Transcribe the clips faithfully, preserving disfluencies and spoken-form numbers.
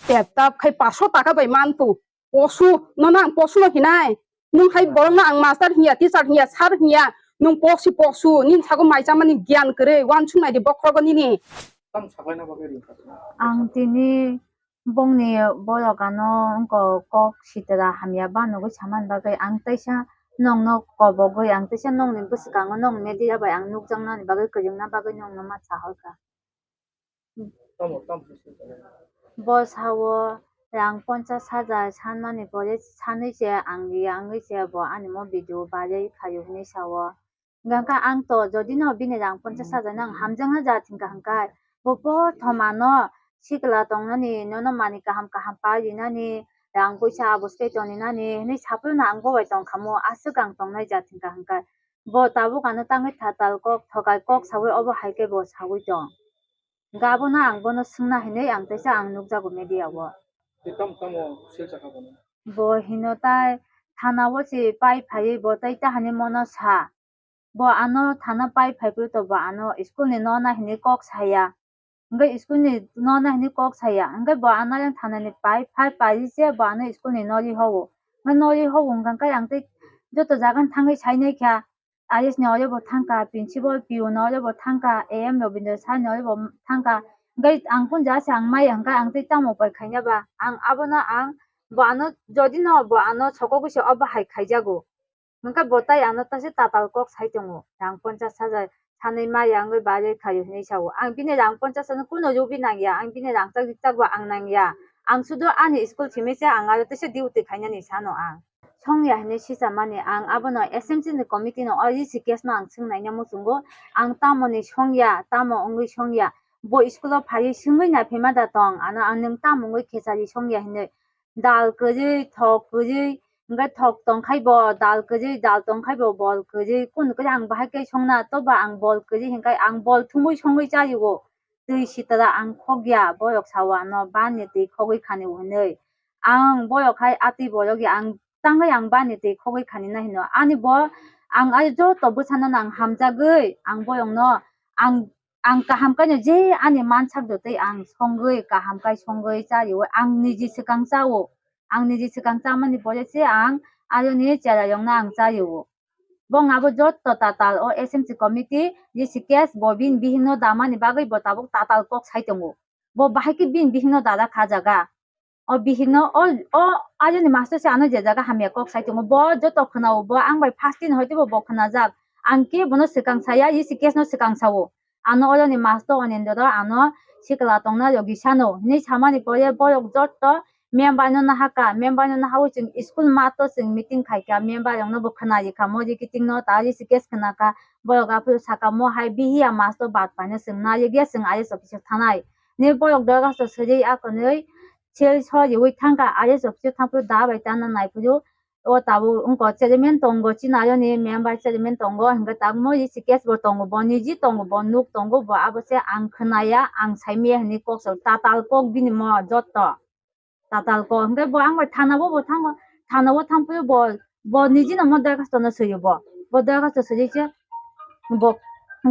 Tep tap khai paso taka bai mantu. Posu, nono ang posu no hinai. Nwng hai borok no ang master hinya, teacher hinya, sir hinya. Nwng posi posu, nini sago mai chamani giyan kwrwi, uansuk nai di bokhorogo nini. Tamo saklaina bagwi ring kha. Ang tini bongni borok ano wngkha kok sitra hamya ba nugwi samani bagwi ang teisa nongno kobogwi ang teisa nongni bwskango nong media bai ang nukjaknani bagwi kwrwngna bagwi nongno ma sahorkha. Tamo, tamo. Bo sao rang ponchas hajar sanmani pore sanwi se ang ria wngwi se bo ani mo video barwi khaio hinwi sao. Hingkha ang to jodi no bini rang ponchas hajar no ang hamjakna ja thwngkha hwnkhe bo prothom ano sikla tongnani nono manwi kaham kaham pa rinani rang puisa aboskai tongrinani hinwi saphuru no ang bo bai tongkha mo aswk ang tongnai ja thwngkha hwnkhe bo tabuk ano tangwi thatal kok thokai kok sawi obo hai khe bo sawi tong. Gabono ang bono swngna hinwi ang teisa ang nukjago media o. Tei tamo tamo sel sakha bono? Bo hino tai thana o se pai phaiwi bo tai tahani mono sa. Bo ano thana pai phaiphuru to bo ano school ni nona hinwi kok saya. Hwnkhe school ni nona hinwi kok saya. Hwnkhe bo ano yang thana ni pai phai pari se bo ano school ni nori howo. Hwnkhe nori howo hwnkha khe ang tei joto jaga no thangwi sainai kha. I S ni ore bo thangkha, principal P O ni ore bo thangkha, A M Robindra sir ni ore bo thangkha. Hwnkhe ang phone ja se ang maya hwnkhe ang tei tamo pai khaina ba? Ang abono ang bo ano jodi no bo ano sokogwi se obo hai khaijago. Hwnkhe bo tai ano taisa tatal kok sai tongo. Rang ponchas hajar sanwi maya wngwi barwi khaio hinwi sao. Ang bini rang ponchas hajar no kuno rubi nangya, ang bini rang chak rik chak bo ang nangya. Ang sudo ani school simi se ang aro teisa duty khainani sano ang. Songya hinwi sichamani ang abono S M C ni committee no o risi case no ang swngnaina muchungo. Ang tamoni songya, tamo wngwi songya. Bo school o phaiwi swngwi naiphaima da tong. Ano ang nwng tamo wngwi khechari songya hinwi. Dal kwrwi, thok kwrwi, hwnkhe thok tongkhai bo dal kwrwi, dal tongkhai bo bol kwrwi. Kunu khe ang bahai khe songna, toba ang bol kwrwi hinkhe ang bol thumwi songwi chario. Twi sitra ang khokya, borok sao ano bani twi khogwi khani hinwi. Ang borok hai atwi borok ya, ang tangwi ang bani twi khogwi khani na hino. Ani bo ang ai joto bwsano ang hamjagwi ang borokno ang, ang kaham khaino je ani mansak do tei ang songwi kaham khai songwi chario ang niji swkang chao. Ang niji swkang chamani pore se ang ayoni cherai rokno ang chario. Bong abo joto tatal o S M C committee, J C K S bo bini bihikno damani bagwi bo tabuk tatal kok sai tongo. Bo bahai khe bini bihikno dada kha jaga. O bihikno o, o ayoni master se ano je jaga hamya kok sai tongo. Bo joto khwnao, bo ang bai first din hoite bo, bo khwnajak. Ang khe bono swkang saya, J C K S no swkang sao. Ano oroni master Anindra ano sikla tongna yogwi sano hinwi samani pore borok joto member no nahaka, member no nahawi chwng school mato chwng meeting khaika, member rokno bo khwnarikha, mori kiting no tari sikes khwnakha, borok aphuru saka mo hai bihiya masto bat paino chwng narikya chwng I S office o thanai. Hinwi borok dorkhasto swiwi akonwi sel soriwi thangkha, I S office o thangphuru da bai tana naiphuru o tabuk wngkha chairman tongo, chini ayoni member chairman tongo, hwnkhe tabuk mo sikes bo tongo, bo niji tongo, bo nuk tongo, bo abo se ang khwnaya, ang saimaya hinwi kok sao, tatal kok bini mo joto. Tatal kok. Hwnkhe bo ang bai thana o bo thango, thana o thangphuru bo, bo niji no mo dorkhasto no swiyo bo. Bo dorkhasto swiwi se bo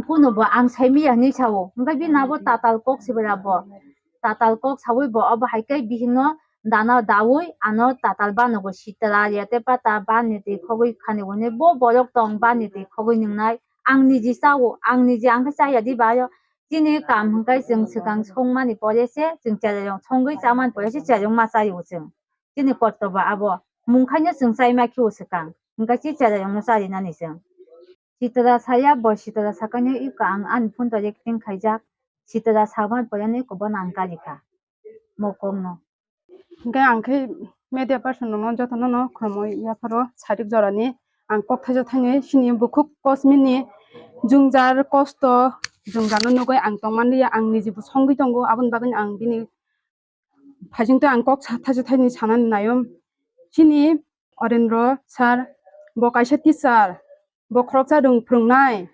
kunu bo ang saimaya hinwi sao. Hwnkhe bini abo tatal kok sibra bo. Tatal kok sawi bo abo hai khe bihikno dana dawi ano tatal banogo sitra ya tei pata bani twi khogwi khani hwnwi bo borok tong bani twi khogwi nwngnai. Ang niji chao, ang niji ang khe chaya di bayo. Chini kam hwnkhe chwng swkang songmani pore se, chwng cherai rok songwi chamani pore se cherai rok ma chaio chwng. Chini kortobo abo. Mung khaino chwng chaima khio swkang. Hwnkhe chi cherai rokno charinani chwng. Sitra saya, bo sitra sakani iko ang ani phone to recording khaijak. Sitra sakmani pore no iko bono ang karikha. Mokokno. Hwnkhe ang khe media person rokno jotono no khulumwi yapharo sarik jorani ang kok thaisa thainwi chini bukhuk kosmini jwngjal kosto jwngjal no nugwi ang tongmani ya, ang niji bo songwi tongo, aboni bagwi ang bini phaisingtwi ang kok sa-, thaisa thainwi sanani naio. Chini Orendro sir bo kaisa teacher, bo khoroksa rwng phwrwngnai,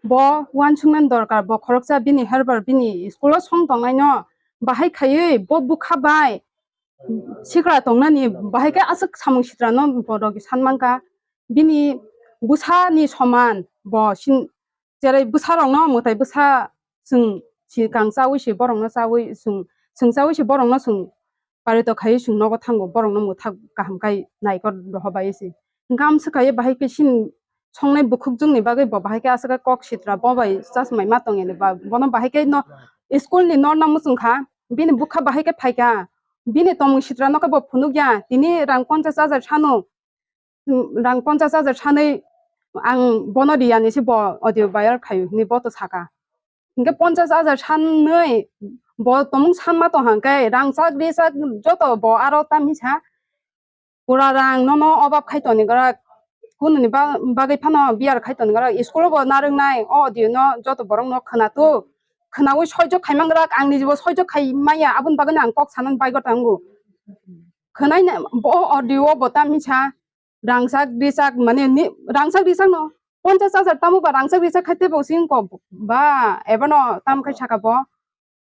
bo uansuknani dorkar, bo khoroksa bini helper bini school o song tongnaino bahai khaiwi bo bwkha bai sikla tongnani bahai khe aswk samung sitrano borok sanmankha. Bini bwsani soman bo sin-, cherai bwsarokno mwtai bwsa chwng sikang chawi se borokno chawi chwng, chwng chawi se borokno chwng Paritok khai chwng nogo thango, borokno mwthak kaham khai naikor rohobai se. Hwnkhe amswk khai bahai khe chini songnai bukhukjwkni bagwi bo bahai khe aswk khe kok sitra bo bai chasmai ma tong yani ba bono bahai khe no school ni norna muchung kha, bini bukha bahai khe phai kha, bini tongmung sitra no khe bo phunuk ya, tini rang ponchash hajar sano, rang ponchash hajar sanwi ang bono riyani se bo audio viral khaio hinwi bo to saka. Hinkhe ponchash hajar sanwi bo tongmung sanma tong hangkhe rang chak ri chak joto bo aro tamisa pura rang nono obab khai toni gara kununi ba-, bagwi phano biyar khai toni gara school bo narwknai o audio no joto borok no khwnato khwnawi soijo khaimang rak ang nijibo soijo khai maya aboni bagwi ang kok sanani baigo tango khwnai bo audio bo tamisa rangchak richak mane ni rangchak richak no ponchash hajar tamo ba rangchak richak khai tebo sing ko ba ebono tam khai saka bo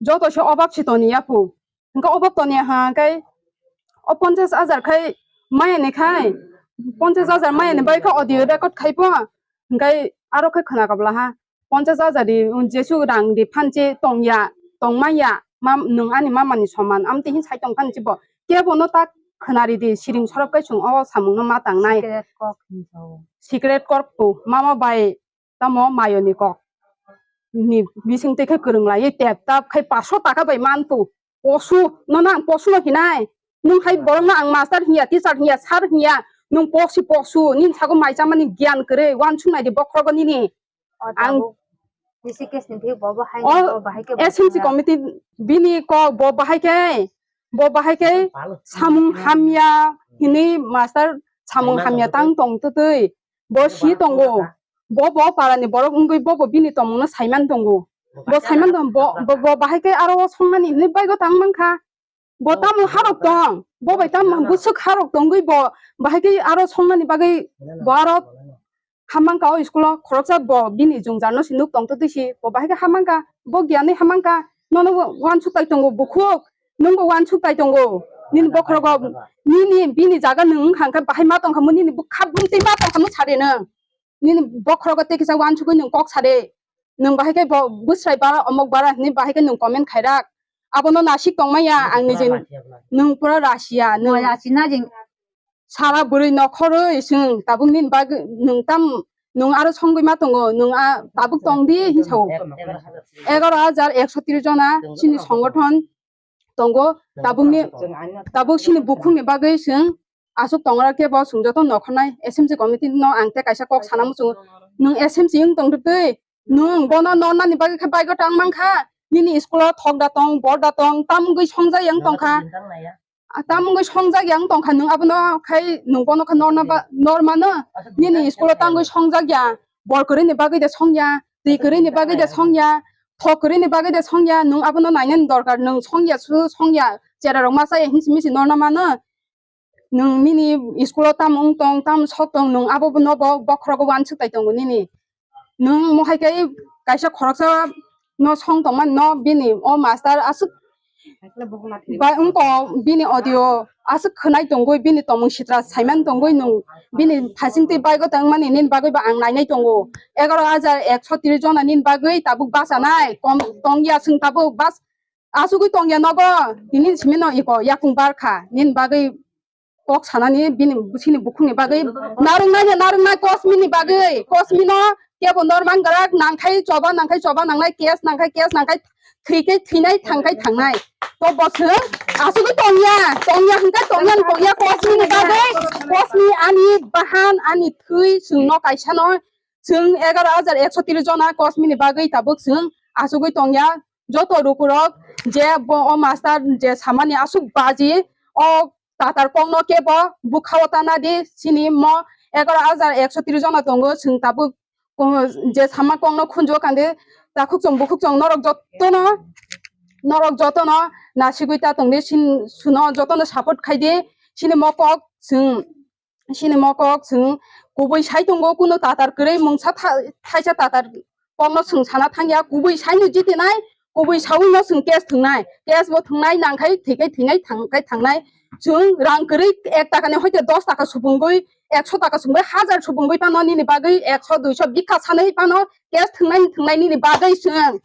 joto se obab si toni ya phu hingke obab toni ha kai o ponchash hajar khai maya ni khai ponchash hajar maya ni bai kha audio record khai pho hingkai aro khai khwna kabla ha ponchash hajar di jesu rang di phanche tongya tongmaya mam nwng ani mama ni soman amte hin sai tong phanche bo kebo no tak khwnari di siring sorop kai chwng o samung no ma tangnai. Secret kok hinwi sao. Secret kok tu mama bai tamo mayoni kok ni bising te khe kwrwng lai tep tap khai paso taka bai man tu posu no nang posu no hinai nung hai borok no ang master hiya teacher hiya sir hiya nung posi posu nin sago mai chamani gyan kwrwi wan sungnai di bokhrogo nini. O ang tabuk P C case ni thik bo bo hai o bo bahai khe S M C bo committee bini kok bo bahai khe bo bahai khe samung hamya hini master samung hamya tang tong tutui bo si tongo bo bo para ni borok wngwi bo bo bini tongmung no saiman tongo bo saiman tong bo bo bo bahai khe aro o songnani hinwi baigo tang mankha. Bo tamo harok tong, bo bai tamo bwswk harok tongwi bo bahai khe aro songnani bagwi bo aro hamang ka o school o khoroksa bo bini jwngjal no se nuk tong twi si bo bahai khe hamang ka bo giyanwi hamang ka nono uansuk tai tongo bukhuk nwng bo uansuk tai tongo nini bokhorogo nini bini jaga nwng wngkha hwnkhe bahai ma tongkha mo nini bwkha bumtwi ma tongkha mo sade nwng. Nini bokhorogo tei kisa uansugwi nwng kok sade. Nwng bahai khe bo bwsrai bara omok bara hinwi bahai khe nwng comment khairak. Abono nasik tongmaya ang niji nwng pura rasiya nwng sara bwrwi nokhorwi chwng tabuk nini bagwi nwng tam nwng aro songwi ma tongo nwng a tabuk tongdi hinwi sao. Egaroh hajar ekso tris jona chini songothon tongo tabukni tabuk chini bukhukni bagwi chwng aswk tongra khe bo chwng joto nokhornai S M C committee no ang tei kaisa kok sana muchungo nwng S M C wng tong twi nwng bono nornani bagwi khe baigo tang mankha nini school o thok da tong bor da tong tam wngwi songjak yang tongkha tam wngwi songjak yang tongkha nwng abono khai nwng bono khe norna ba nor mano nini school o tam wngwi songjak ya bor kwrwini bagwi de songya twi kwrwini bagwi de songya thok kwrwini bagwi de songya nwng abono nainani dorkar nwng songya su songya chera rok ma chaya hinsi misi norna mano nwng nini school o tam wng tong tam sok tong nwng abo no bo bokhorogo uansuk tai tongo nini nwng mohai khe kaisa khoroksa no song tongmani no bini o master aswk ba wng tong bini audio aswk khwnai tongwi bini tongmung sitra saimani tongwi nwng bini thasing twi baigo tongmani nini bagwi bo ang nainai tongo egaroh hajar ekso tris jona nini bagwi tabuk bachanai kom tongya chwng tabuk bas asugwi tongya nogo tini simi no iko yakung barkha nini bagwi kok sanani bini sini bukhukni bagwi narwknai narwknai kosmini bagwi kosmino kebo norman grak nangkhai choba nangkhai choba nangnai kes nangkhai kes nangkhai thwikhai thwinai thangkhai thangnai to boswk asugwi tongya tongya hwnkhe tongya tongya kosmini bagwi kosmi ani bahan ani thwi chwngno kaisano chwng egaroh hajar ekso tris jona kosmini bagwi tabuk chwng asugwi tongya joto rukurok je bo o master je samani aswk baji o tatar kokno kebo bwkhao tana di sini mo egaroh hajar ekso tris jona tongo chwng tabuk je sama kokno khunjo kandi takhuk chwng bukhuk chwng norok jotono norok jotono nasigwi ta tongdi suno jotono support khaidi sini mo kok chwng sini mokok chwng kubui sai tongo kunu tatar kwrwi mungsa tha- thaisa tatar kokno chwng sana thangya kubui saino jitinai kubui sawi no chwng case thwngnai case bo thwngnai nangkhai thwikhai thwinai thangkhai thangnai chwng rang kwrwi ek taka ni hoite dos taka supungwi ekso taka supungwi hajar supungwi phano nini bagwi ekso duiso bikha sanwi phano case thwngnai thwngnai nini bagwi chwng